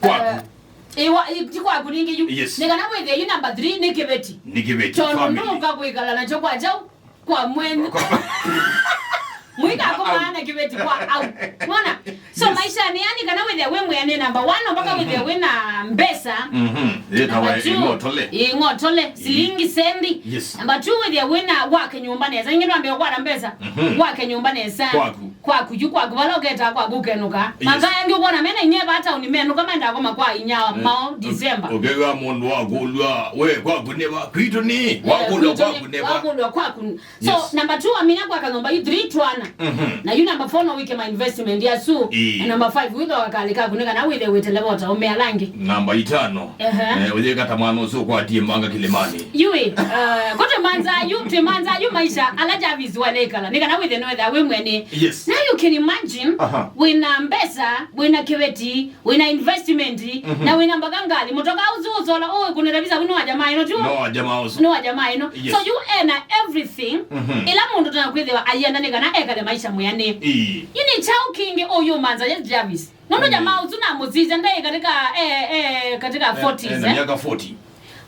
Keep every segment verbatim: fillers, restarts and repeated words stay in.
Kwaku. Ĩwa, ĩ, ti kwaku ningĩ yu. Yes. Nĩ kana wĩthĩe yu number three nĩ kĩveti. Nĩ kĩveti, tondũ family. Ndũũka kwĩkala nakyo kwa kyaũ? Kwa mwenyu. Kwa- Mũikakomaa na kĩveti kwa au. Mona? So, yes. Maisha nĩ yani kana wĩthĩe wĩ mwĩanĩe number one, no mpaka wĩthĩe wĩ na mbesa. Mhm. Yĩtawa ĩng'otole. Ĩng'otole, silingi sendi. Yes. Number two, wĩthĩe wĩ na wake nyũmba nesa. Ingĩ ndwambĩe kwara mbesa. Mhm. Wake nyũmba nesa. Kwaku. Kwaku, yu kwaku, vala ũketaa kwaku ũkenũka. Yes. Makaya angĩ ũkwona mena inyie va tauni menũka menda kũma kwa inya mao December. Ũkew'a mũndũ wakũlw'a, we kwaku nĩ va? Kwitũ nĩ. Eh, wakũlw'a kwitũ kwaku nĩ va? Wakũlw'a kwaku. So, yes. Number two, amina kwaka nyũmba yu three twana. Mhm. Na yu number four no wĩke ma investment yasu. Ĩĩ. Na number five, wĩthwa wakali kaku nĩ kana wĩthĩe wĩtelevota ũmea langi. Namba itano. Ehe. Eh, ũyĩka ta mwana ũsu ũkwatie manga kĩlĩmanĩ. Yui, uh, ko twĩmanza yu, twĩmanza yu maisha ala Jarvis wanekala. Nĩ kana wĩthĩe nĩwetha wĩ mwene. Yes. Now you can imagine, aha, wĩna mbesa, wĩna kĩveti, wĩna investment, mhm, na wĩna mpaka ngali. Mũtoka ũsu ũsola, ũĩ kũnĩta visa, nĩ wa jamaa ĩno, tiwo? No wa jamaa ũsu. Nĩ wa jamaa ĩno. Yes. So you ena everything, mhm, ĩla mũndũ tena kwĩthĩwa aienda nĩ kana ekale maisha mwĩanĩe. Ĩĩ. Yu nĩ kyaũ kĩngĩ ũyũmanza, yes, Jarvis? Nũndũ jamaa ũsu namũsisya ndaĩ katika, eh, eh, katika forties, ena eh? Miaka forty.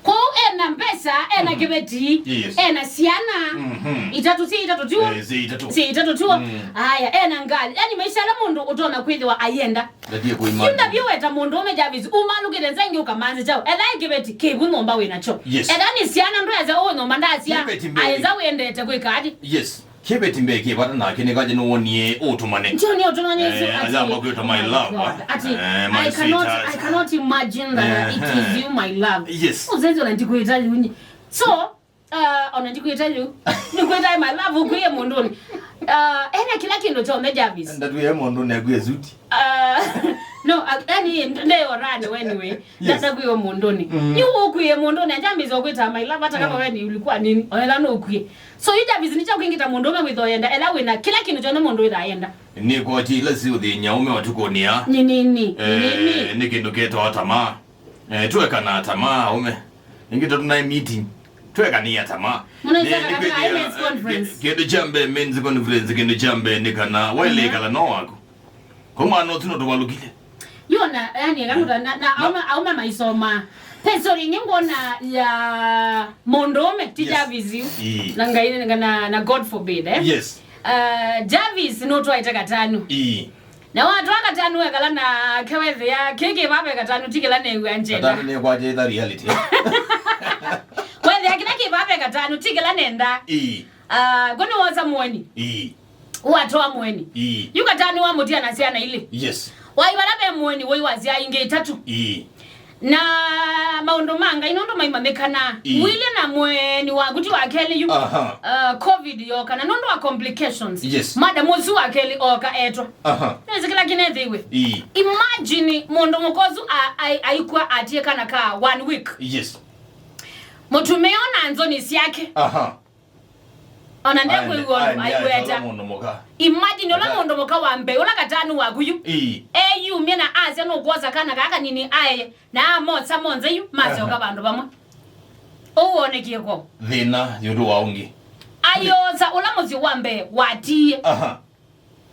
Kwoou ena mbesa, ena kĩveti, yes, ena syana, mhm, itatũ, si itatũ tiwo? Eh, si itatũ. Si itatũ tiwo? Mm. Aya, ena ngali. Yani maisha ala mũndũ ũtonya kwĩthĩwa aienda. Ndatie kũimagine. Yu ndavyo weta mũndũ ũme Jarvis, umalũkĩte nza ingĩ ũkamanze kyaũ? Etha ĩ kĩveti kĩvu nyũmba wĩ nakyo. Yes. Etha nĩ syana ndweza ũũ nyũmba ndasya, kĩveti mbee. Aenza wĩendete kwĩka ati? Yes. Kĩveti mbee kĩ vata nake nĩ kaja nĩwonie ũtũmane. Ndio nĩ ũtũmane isu. Eh, ati, ayamba kwĩta my love, God. Ati, eh, my sweetheart. I cannot, I cannot imagine that it is you, my love. Yes. Ũzezi ona ndikwĩta yu nyi. So, uh, ona ndikwĩta yu. Ndikwĩta my love, ũkwĩe mũndũnĩ. Uh, ena kĩla kĩndũ kyonthe Jarvis. Ndatwĩe mũndũnĩ akwĩe suti. Uh, no, uh, yani, nde orani anyway. Yes. Ndatakwĩe mũndũnĩ. Mm. Yu ũkwĩe mũndũnĩ, ajambĩza ũkwĩta my love, hata kama wewe ni ulikuwa nini. Ona ĩla nũkwĩe. So, yu Jarvis nĩ kyaũ kĩngĩ ta mũndũũme wĩtha ũyenda, ela wĩna kĩla kĩndũ kyonthe mũndũ wĩtha ayenda? Nĩ koti ila siũthĩny'a aũme matukũnĩ aa. Nĩ nini, nĩ nini. Eh, nĩ kĩndũ kĩtawa tamaa. Eh, tũekanaa tamaa aũme. Ĩngĩ tũnaĩ meeting. Tũekanĩa tamaa. Mũnaisaka katika men's conference. Kĩndũ kya mbee, men's conference, kĩndũ kya mbee nĩ kana waĩle ĩkala no waku. Kwa mwana ũsu no tũvalũkile. Yona, yani, eka mũta-, na, na, auma, auma maisoma. Pe, sorry, ingĩ ngwona ya mũndũũme, ti Jarvis yu. Ii. Na Ngai, na, na, na God forbid, eh? Yes. Uh, Jarvis nũtwaĩte katanu. Ii. Na watwaa katanu wekala nake wethĩa, kĩĩ kĩ vave katanu, ti kĩla new'a njenda. Katanu nĩkwatĩtha reality. Wethĩa kĩla kĩ vave katanu, ti kĩla nenda. Ii. Uh, ko nĩwosa mũeni. Ii. Watoa mũeni. Ii. Yu katanu wamũtia na syana ilĩ. Yes. Wai vala ve mũeni wai wa syaa ingĩ itatũ. Ii. Na maũndũ ma Ngai nũndũ maimanyĩkana. Ii. Wĩlĩ na mũeni waku ti wa kelĩ yu. Aha. Uh, covid yoka na nũndũ wa complications. Yes. Madam ũsu wa kelĩ oka etwa. Aha. Nĩsĩ kĩla kĩnethĩiwe. Ii. Imagine mũndũ mũka ũsu a-, a-, aikw'a atie kana ka one week. Yes. Mũtumĩa ona nzoni syake. Aha. Ona ndekwĩw'a ũndũ aiweta. Imagine ũla mũndũ mũka wa mbee, ũla katanu waku yu. Ii. Eyumya na asya nũkwosa kana kaa kanini aeye, na amosa monthe yu, masyoka vandũ vamwe. Ũu wonekie kwoo? Thĩna yũndũ wa ũngĩ. Ayosa ũla mũsyĩ wa mbee watiie. Aha.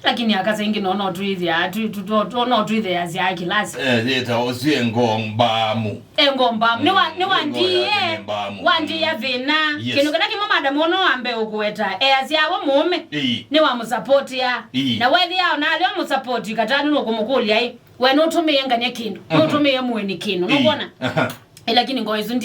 Lakini akasa ingĩ no, no twĩthĩa, tu-, tu-, tu-, tu-, no twĩthĩasya kĩlasi. Eh, yĩta ũsu e ngoo mbaamu. E ngoo mbaamu. Nĩ wa, nĩ wa ndiie. Ngoo yake nĩ mbaamu. Wa ndiie thĩna. Yes. Kĩndũ kĩla kĩmwe madam ono wa mbee ũkũweta, easya we mũũme. Ii. Nĩ wa mũsapotia. Ii. Na wethĩa ona alĩ wa mũsapoti katanu nũkũmũkũlya ĩ, we nũtũmĩie ngany'a kĩndũ. Mhm. Nũtũmĩie mũeni kĩndũ. Ii. Nũkwona? Aha. Ĩ, lakini ngoo isu ndi